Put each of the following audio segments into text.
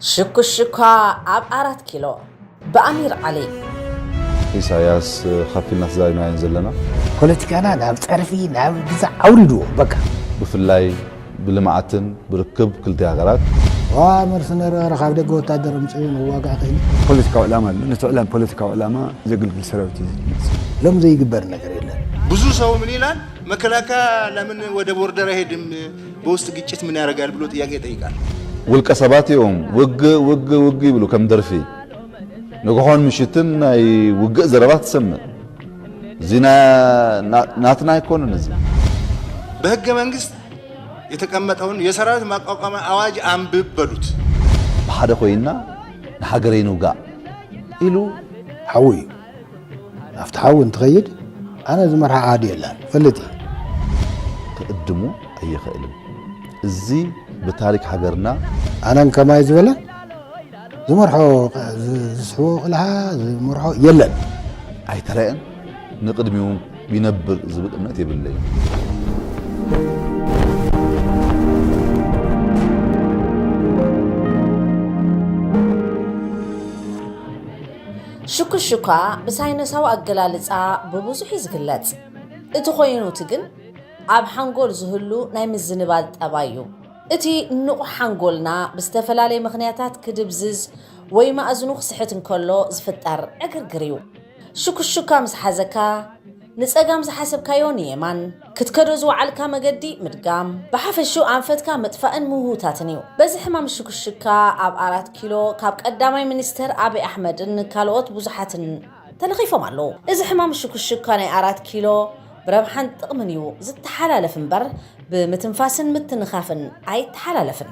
ሽኩሽኳ ኣብ ኣራት ኪሎ ብኣሚር ዓሊ። ኢሳያስ ከፊልና ተዛሪብናዮን ዘለና። ፖለቲካና ናብ ጸርፊ ናብ ግዛዕ ኣውሪድዎ በቃ። ብፍላይ ብልምዓትን ብርክብ ክልተ ሃገራት። ዋ መርሰነሪ ካብ ደገ ወታደር ኣምጺኡ ንዋጋእ ክእል። ፖለቲካዊ ዕላማ ኣሎ። ነቲ ዕላም ፖለቲካዊ ዕላማ ዘግልግል ሰራዊት እዩ ዝመጽእ። ሎም ዘይግበር ነገር የለን። ብዙ ሰው ምን ይላል? መከላከያ ለምን ወደ ቦርደር አይሄድም? በውስጥ ግጭት ምን ያደርጋል ብሎ ጥያቄ ይጠይቃል። ውልቀ ሰባት እዮም ውግእ ውግእ ውግእ ይብሉ ከም ደርፊ። ንግሆን ምሽትን ናይ ውግእ ዘረባ ትሰምዕ። እዚ ና- ና- ናትና ኣይኮነን እዚ። በህገ መንግስት የተቀመጠውን የሰራዊት ማቋቋሚያ አዋጅ አንብብ በሉት። ብሓደ ኮይና ንሃገረይ ንውጋእ ኢሉ ሓዊ እዩ። ኣብቲ ሓዊ እንትኸይድ ኣነ ዝመርሓ ዓዲ የላን ፈልጥ እዩ። ክእድሙ ኣይኽእልን። እዚ ብታሪክ ሃገርና ኣነን ከማይ ዝበለ ዝመርሖ ዝስሕቦ ቅልሓ ዝመርሖ የለን። ኣይተረአን፣ ንቅድሚኡ ይነብር ዝብል እምነት የብለይን። ሽኩሽኳ ብሳይነሳዊ ኣገላልጻ ብብዙሕ እዩ ዝግለጽ። እቲ ኮይኑቲ ግን ኣብ ሓንጎል ዝህሉ ናይ ምዝንባል ጠባይ እዩ። እቲ ንቑሕ ሓንጎልና ብዝተፈላለየ ምኽንያታት ክድብዝዝ ወይ ማእዝኑ ክስሕት እንከሎ ዝፍጠር ዕግርግር እዩ። ሽኩሽካ ምስ ሓዘካ ንጸጋም ዝሓሰብካዮ ንየማን ክትከዶ ዝወዓልካ መገዲ ምድጋም፣ ብሓፈሽኡ ኣንፈትካ ምጥፋእን ምህውታትን እዩ። በዚ ሕማም ሽኩሽካ ኣብ ኣራት ኪሎ ካብ ቀዳማይ ሚኒስተር ኣብይ ኣሕመድን ካልኦት ብዙሓትን ተለኺፎም ኣለዉ። እዚ ሕማም ሽኩሽካ ናይ ኣራት ኪሎ ብረብሓን ጥቕምን እዩ ዝተሓላለፍ እምበር ብምትንፋስን ምትንኻፍን ኣይተሓላለፍን።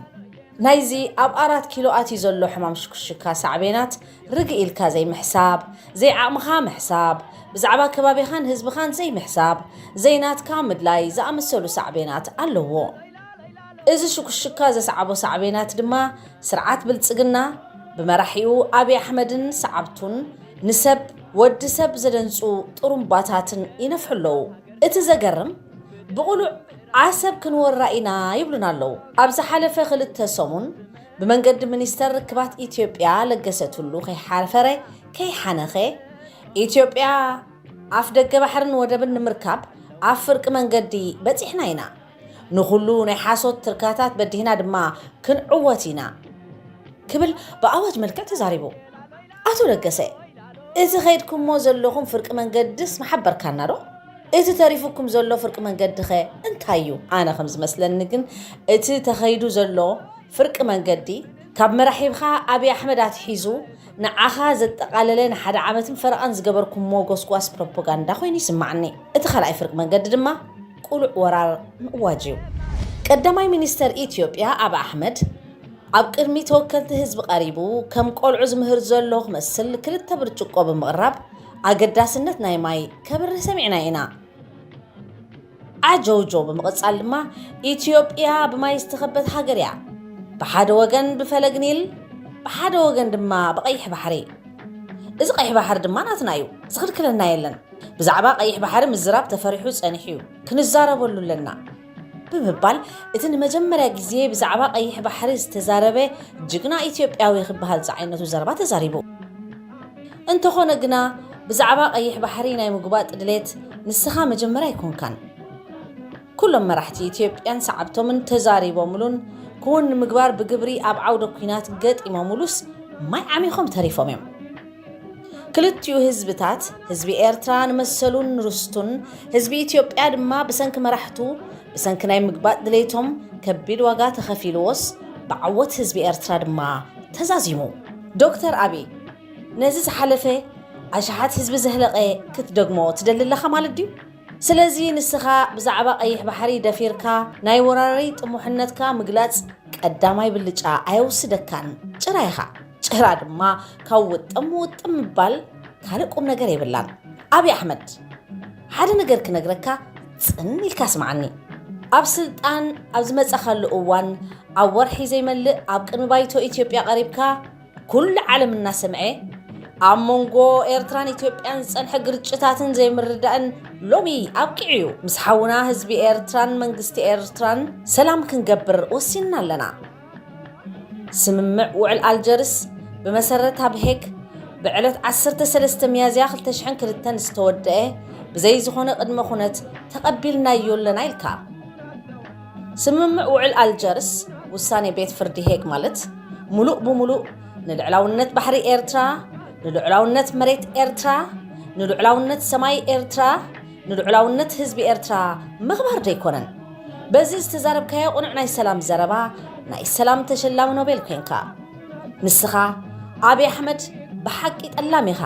ናይዚ ኣብ ኣራት ኪሎ ኣትዩ ዘሎ ሕማም ሽኩሽካ ሳዕቤናት ርግእ ኢልካ ዘይምሕሳብ፣ ዘይዓቕምኻ ምሕሳብ፣ ብዛዕባ ከባቢኻን ህዝብኻን ዘይምሕሳብ፣ ዘይናትካ ምድላይ ዝኣመሰሉ ሳዕቤናት ኣለዎ። እዚ ሽኩሽካ ዘስዓቦ ሳዕቤናት ድማ ስርዓት ብልጽግና ብመራሒኡ ኣብይ ኣሕመድን ሰዓብቱን ንሰብ ወዲ ሰብ ዘደንጹ ጥሩምባታትን ይነፍሑ ኣለዉ። እቲ ዘገርም ብቕሉዕ ዓሰብ ክንወራ ኢና ይብሉና ኣለዉ። ኣብ ዝሓለፈ ክልተ ሰሙን ብመንገዲ ሚኒስተር ርክባት ኢትዮጵያ ለገሰ ቱሉ ከይሓፈረ ከይሓነኸ ኢትዮጵያ ኣፍ ደገ ባሕርን ወደብን ንምርካብ ኣብ ፍርቂ መንገዲ በጺሕና ኢና። ንኹሉ ናይ ሓሶት ትርካታት በዲህና ድማ ክንዕወት ኢና ክብል ብኣዋጅ መልክዕ ተዛሪቡ። ኣቶ ለገሰ፣ እዚ ኸይድኩሞ ዘለኹም ፍርቂ መንገድስ ምሓበርካና ዶ? እቲ ተሪፉኩም ዘሎ ፍርቂ መንገዲ ኸ እንታይ እዩ? ኣነ ከም ዝመስለኒ ግን እቲ ተኸይዱ ዘሎ ፍርቂ መንገዲ ካብ መራሒብኻ ኣብይ ኣሕመድ ኣትሒዙ ንዓኻ ዘጠቓለለ ንሓደ ዓመትን ፈረቓን ዝገበርኩሞ ጎስጓስ ፕሮፓጋንዳ ኮይኑ ይስማዓኒ። እቲ ካልኣይ ፍርቂ መንገዲ ድማ ቁሉዕ ወራር ምእዋጅ እዩ። ቀዳማይ ሚኒስተር ኢትዮጵያ ኣብይ ኣሕመድ ኣብ ቅድሚ ተወከልቲ ህዝቢ ቀሪቡ ከም ቆልዑ ዝምህር ዘሎ ክመስል ክልተ ብርጭቆ ብምቕራብ ኣገዳስነት ናይ ማይ ከብርህ ሰሚዕና ኢና። ዓጀውጀው ብምቕጻል ድማ ኢትዮጵያ ብማይ ዝተኸበት ሃገር እያ። ብሓደ ወገን ብፈለግ ኒል፣ ብሓደ ወገን ድማ ብቐይሕ ባሕሪ። እዚ ቀይሕ ባሕሪ ድማ ናትና እዩ፣ ዝኽልክለና የለን። ብዛዕባ ቀይሕ ባሕሪ ምዝራብ ተፈሪሑ ጸኒሑ እዩ፣ ክንዛረበሉ ኣለና ብምባል እቲ ንመጀመርያ ግዜ ብዛዕባ ቀይሕ ባሕሪ ዝተዛረበ ጅግና ኢትዮጵያዊ ክበሃል ዝዓይነቱ ዘረባ ተዛሪቡ። እንተኾነ ግና ብዛዕባ ቀይሕ ባሕሪ ናይ ምግባጥ ድሌት ንስኻ መጀመርያ ኣይኮንካን። ኩሎም መራሕቲ ኢትዮጵያን ሰዓብቶምን ተዛሪቦምሉን ክውን ንምግባር ብግብሪ ኣብ ዓውደ ኲናት ገጢሞምሉስ ማይ ዓሚኾም ተሪፎም እዮም። ክልቲኡ ህዝብታት፣ ህዝቢ ኤርትራ ንመሰሉን ንርስቱን፣ ህዝቢ ኢትዮጵያ ድማ ብሰንኪ መራሕቱ፣ ብሰንኪ ናይ ምግባጥ ድሌቶም ከቢድ ዋጋ ተኸፊልዎስ ብዓወት ህዝቢ ኤርትራ ድማ ተዛዚሙ። ዶክተር ኣብይ ነዚ ዝሓለፈ ኣሽሓት ህዝቢ ዘህለቐ ክትደግሞ ትደሊ ኣለኻ ማለት ድዩ? ስለዚ ንስኻ ብዛዕባ ቀይሕ ባሕሪ ደፊርካ ናይ ወራሪ ጥሙሕነትካ ምግላጽ ቀዳማይ ብልጫ ኣየውስደካን። ጭራ ኢኻ። ጭራ ድማ ካብ ውጥም ውጥም ምባል ካልእ ቁም ነገር የብላን። ኣብይ ኣሕመድ፣ ሓደ ነገር ክነግረካ ጽን ኢልካ ስምዓኒ። ኣብ ስልጣን ኣብ ዝመጻኻሉ እዋን ኣብ ወርሒ ዘይመልእ ኣብ ቅድሚ ባይቶ ኢትዮጵያ ቀሪብካ ኩሉ ዓለም እናሰምዐ ኣብ መንጎ ኤርትራን ኢትዮጵያን ዝጸንሐ ግርጭታትን ዘይምርዳእን ሎሚ ኣብቂዑ እዩ። ምስ ሓውና ህዝቢ ኤርትራን መንግስቲ ኤርትራን ሰላም ክንገብር ወሲንና ኣለና። ስምምዕ ውዕል ኣልጀርስ ብመሰረት ኣብ ሄግ ብዕለት ዓሰርተ ሰለስተ ሚያዝያ ክልተ ሽሕን ክልተን ዝተወደአ ብዘይ ዝኾነ ቅድመ ኩነት ተቐቢልናዮ ኣለና ኢልካ። ስምምዕ ውዕል ኣልጀርስ፣ ውሳኔ ቤት ፍርዲ ሄግ ማለት፣ ሙሉእ ብሙሉእ ንልዕላውነት ባሕሪ ኤርትራ፣ ንልዕላውነት መሬት ኤርትራ፣ ንልዕላውነት ሰማይ ኤርትራ፣ ንልዕላውነት ህዝቢ ኤርትራ ምኽባር ዶ ኣይኮነን? በዚ ዝተዛረብካዮ ቅኑዕ ናይ ሰላም ዘረባ፣ ናይ ሰላም ተሸላሚ ኖቤል ኮንካ። ንስኻ፣ ኣብይ ኣሕመድ፣ ብሓቂ ጠላም ኢኻ።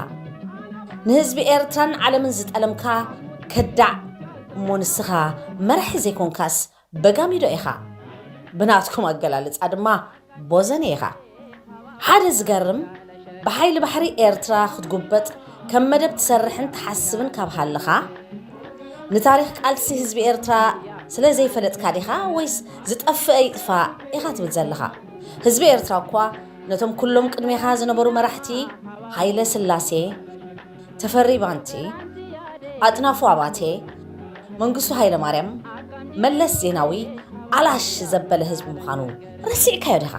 ንህዝቢ ኤርትራን ዓለምን ዝጠለምካ ከዳዕ እሞ፣ ንስኻ መራሒ ዘይኮንካስ በጋሚዶ ኢኻ። ብናትኩም ኣገላልጻ ድማ ቦዘኔ ኢኻ። ሓደ ዝገርም፣ ብሓይሊ ባሕሪ ኤርትራ ክትጉበጥ ከም መደብ ትሰርሕን ትሓስብን ካብ ሃለኻ፣ ንታሪኽ ቃልሲ ህዝቢ ኤርትራ ስለ ዘይፈለጥካ ዲኻ ወይስ ዝጠፍአ ይጥፋእ ኢኻ ትብል ዘለኻ? ህዝቢ ኤርትራ እኳ ነቶም ኩሎም ቅድሜኻ ዝነበሩ መራሕቲ፣ ሃይለ ስላሴ፣ ተፈሪ ባንቲ፣ ኣጥናፉ ኣባቴ፣ መንግስቱ ሃይለማርያም፣ መለስ ዜናዊ ኣላሽ ዘበለ ህዝቢ ምዃኑ ረሲዕካዮ ዲኻ?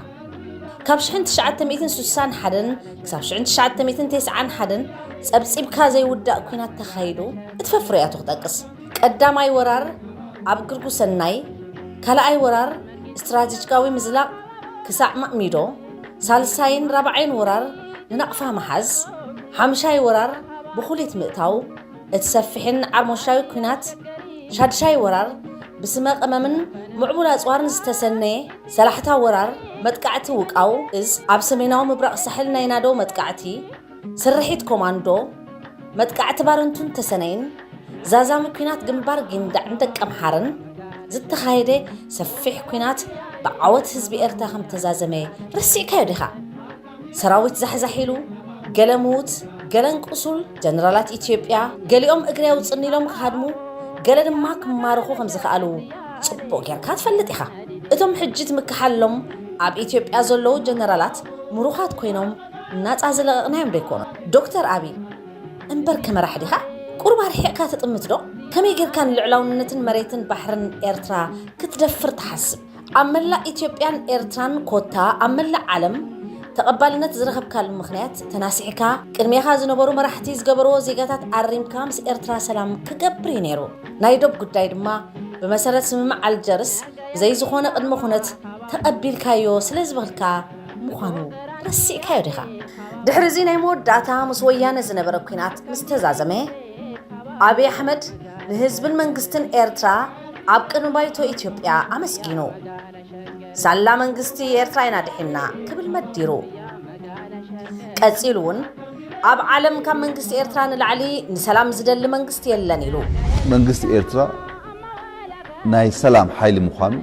ካብ ሽሕን ትሽዓተ ሚእትን ስሳን ሓደን ክሳብ ሽሕን ትሽዓተ ሚእትን ተስዓን ሓደን ጸብጺብካ ዘይውዳእ ኲናት ተኻይዱ፣ እትፈፍርያቱ ክጠቅስ። ቀዳማይ ወራር ኣብ ግርጉሰናይ፣ ካልኣይ ወራር ስትራቴጂካዊ ምዝላቕ ክሳዕ ማእሚዶ፣ ሳልሳይን ራብዓይን ወራር ንናቕፋ ምሓዝ፣ ሓምሻይ ወራር ብኹሊት ምእታው፣ እቲ ሰፊሕን ዓርሞሻዊ ኲናት፣ ሻድሻይ ወራር ብስመ ቀመምን ምዕቡል ኣጽዋርን ዝተሰነየ ሰላሕታ ወራር መጥቃዕቲ ውቃው እዝ ኣብ ሰሜናዊ ምብራቕ ሳሕል ናይ ናዶ መጥቃዕቲ ስርሒት ኮማንዶ፣ መጥቃዕቲ ባረንቱን ተሰነይን፣ ዛዛሚ ኲናት ግንባር ጊንዳዕን ደቀምሓረን ዝተኻየደ ሰፊሕ ኲናት ብዓወት ህዝቢ ኤርትራ ከም ተዛዘመ ረሲዕካዮ ዲኻ? ሰራዊት ዛሕዛሕ ኢሉ፣ ገለ ምዉት፣ ገለን ቁሱል፣ ጀነራላት ኢትዮጵያ፣ ገሊኦም እግሪ ኣውጽኒ ኢሎም ክሃድሙ፣ ገለ ድማ ክማረኹ ከም ዝኸኣሉ ጽቡቕ ጌርካ ትፈልጥ ኢኻ። እቶም ሕጂ ትምክሓሎም ኣብ ኢትዮጵያ ዘለዉ ጀነራላት ምሩኻት ኮይኖም ናጻ ዝለቐቕናዮም ዶ ኣይኮኑን? ዶክተር ኣቢይ፣ እምበርከ መራሒ ዲኻ? ቁሩብ ኣርሒቕካ ትጥምት ዶ? ከመይ ጌርካ ንልዕላውነትን መሬትን ባሕርን ኤርትራ ክትደፍር ትሓስብ? ኣብ መላእ ኢትዮጵያን ኤርትራን ኮታ ኣብ መላእ ዓለም ተቐባልነት ዝረኸብካሉ ምኽንያት ተናሲሕካ፣ ቅድሜኻ ዝነበሩ መራሕቲ ዝገበርዎ ዜጋታት ኣሪምካ ምስ ኤርትራ ሰላም ክገብር እዩ ነይሩ። ናይ ዶብ ጉዳይ ድማ ብመሰረት ስምምዕ ኣልጀርስ ብዘይ ዝኾነ ቅድመ ኩነት ተቐቢልካዮ ስለ ዝበልካ ምዃኑ ረሲዕካዮ ዲኻ? ድሕሪ እዚ ናይ መወዳእታ ምስ ወያነ ዝነበረ ኲናት ምስ ተዛዘመ፣ ኣብይ ኣሕመድ ንህዝብን መንግስትን ኤርትራ ኣብ ቅድሚ ባይቶ ኢትዮጵያ ኣመስጊኑ። ሳላ መንግስቲ ኤርትራ ኢና ድሒና ክብል መዲሩ። ቀጺሉ እውን ኣብ ዓለም ካብ መንግስቲ ኤርትራ ንላዕሊ ንሰላም ዝደሊ መንግስቲ የለን ኢሉ። መንግስቲ ኤርትራ ናይ ሰላም ሓይሊ ምዃኑ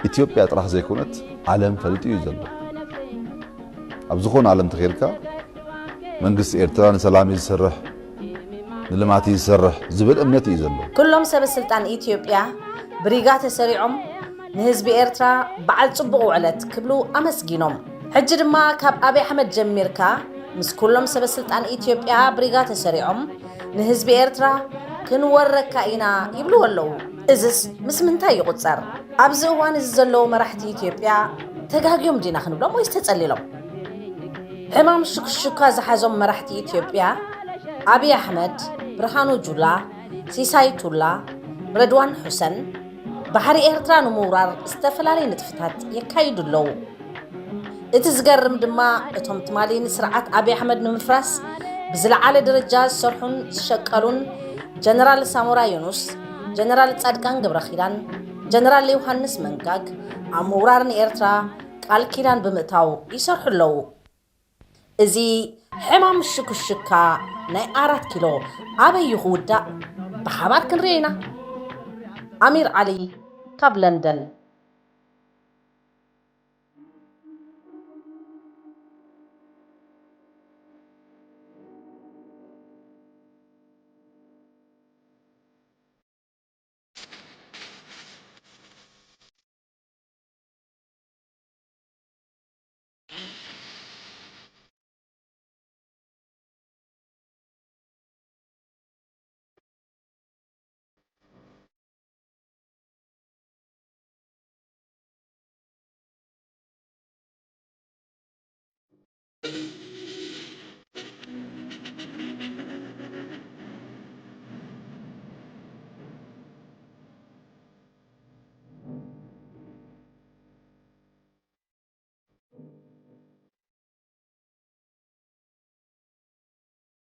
ኢትዮጵያ ጥራሕ ዘይኮነት ዓለም ፈሊጡ እዩ ዘሎ። ኣብ ዝኾነ ዓለም ተኸይድካ መንግስቲ ኤርትራ ንሰላም እዩ ዝሰርሕ፣ ንልማት እዩ ዝሰርሕ ዝብል እምነት እዩ ዘሎ። ኩሎም ሰበ ስልጣን ኢትዮጵያ ብሪጋ ተሰሪዖም ንህዝቢ ኤርትራ በዓል ጽቡቕ ውዕለት ክብሉ ኣመስጊኖም። ሕጂ ድማ ካብ ኣብይ ኣሕመድ ጀሚርካ ምስ ኩሎም ሰበ ስልጣን ኢትዮጵያ ብሪጋ ተሰሪዖም ንህዝቢ ኤርትራ ክንወረካ ኢና ይብልዎ ኣለዉ። እዝስ ምስ ምንታይ ይቑጸር? ኣብዚ እዋን እዚ ዘለዉ መራሕቲ ኢትዮጵያ ተጋግዮም ዲና ክንብሎም ወይስ ተጸሊሎም? ሕማም ሽክሽካ ዝሓዞም መራሕቲ ኢትዮጵያ ኣብይ ኣሕመድ፣ ብርሃኑ ጁላ፣ ሲሳይ ቱላ፣ ረድዋን ሑሰን ባሕሪ ኤርትራ ንምውራር ዝተፈላለዩ ንጥፍታት የካይዱ ኣለዉ። እቲ ዝገርም ድማ እቶም ትማሊ ንስርዓት ኣብይ ኣሕመድ ንምፍራስ ብዝለዓለ ደረጃ ዝሰርሑን ዝሸቀሉን ጀነራል ሳሞራ ዮኑስ፣ ጀነራል ጻድቃን ገብረኺዳን፣ ጀነራል ዮሃንስ መንጋግ ኣብ ምውራር ንኤርትራ ቃል ኪዳን ብምእታው ይሰርሑ ኣለዉ። እዚ ሕማም ሽክሽካ ናይ ኣራት ኪሎ ኣበይ እዩ ክውዳእ? ብሓባር ክንርኢ ኢና። ኣሚር ዓሊ ካብ ለንደን።